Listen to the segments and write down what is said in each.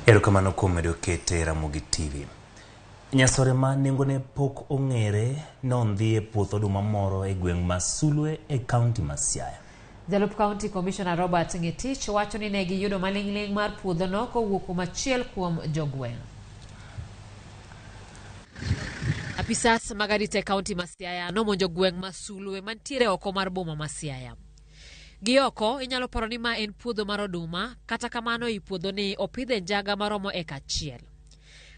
Erokamano kuom medo kete Ramogi TV. Nyasore ma nengone pok ong'ere nondhi e puoth oduma moro e gweng' ma Sulwe e kaunti ma Siaya. Jalup County Commissioner Robert Ngetich wacho ni ne giyudo maling'ling' mar puodhono kowuok kuom achiel kuom jogweng'. Apisas mag arita e kaunti ma Siaya nomonjo gweng' ma Sulwe mantiere oko mar boma ma Siaya. Gi oko inyalo paro ni ma en puodho mar oduma, kata kamano ei puodhoni opidhe njaga maromo eka achiel.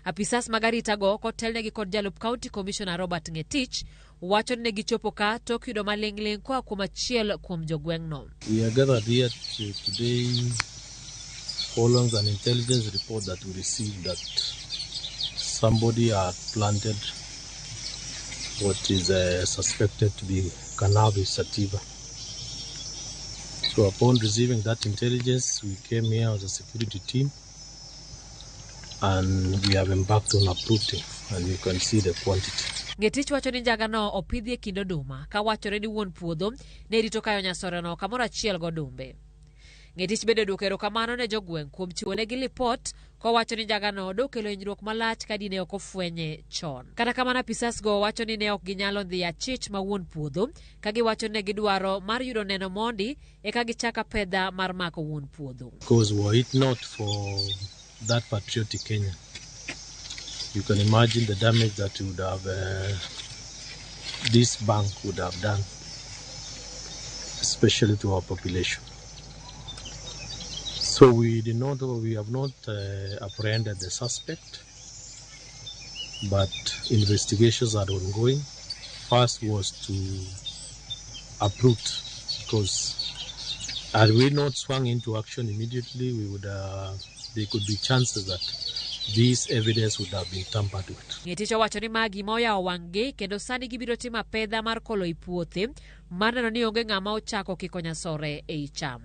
Apisas mag aritago kotelnegi kod jalup County Commissioner Robert Ngetich wacho ni ne gichopo ka tok yudo maling'ling' koa kuom achiel kuom jogweng'no. We are gathered here today following an intelligence report that we received that somebody had planted what is suspected to be cannabis sativa. So upon receiving that intelligence, we came here as a security team and we have embarked on uprooting, and you can see the quantity. Ngetich wacho ni njagano opidhi e kind oduma ka wachore ni wuon puodho ne rito kayo nyasoreno kamoro achiel godumbe. Ngetich bende oduoko erokamano ne jogweng' kuom chiwonegi lipot kowacho ni njagano dokelo hinyruok malach ka dine ok ofwenye chon. Kata kamano apisas go wacho ni ne ok ginyalo dhi achich ma wuon puodho ka giwacho ni ne gidwaro mar yudo neno mondi eka gichak apedha mar mako wuon puodho. Because were it not for that patriotic Kenyan, you can imagine the damage that would have this bank would have done, especially to our population. So we did not, we have not apprehended the suspect, but investigations are ongoing. First was to uproot, because had we not swung into action immediately, there could be chances that this evidence would have been tampered with. Ngetich owacho ni ma gima oyawo wang'gi kendo sani gibiro timo apedha mar kolo i puothe mar neno ni onge ng'ama ochako kiko nyasore ei cham.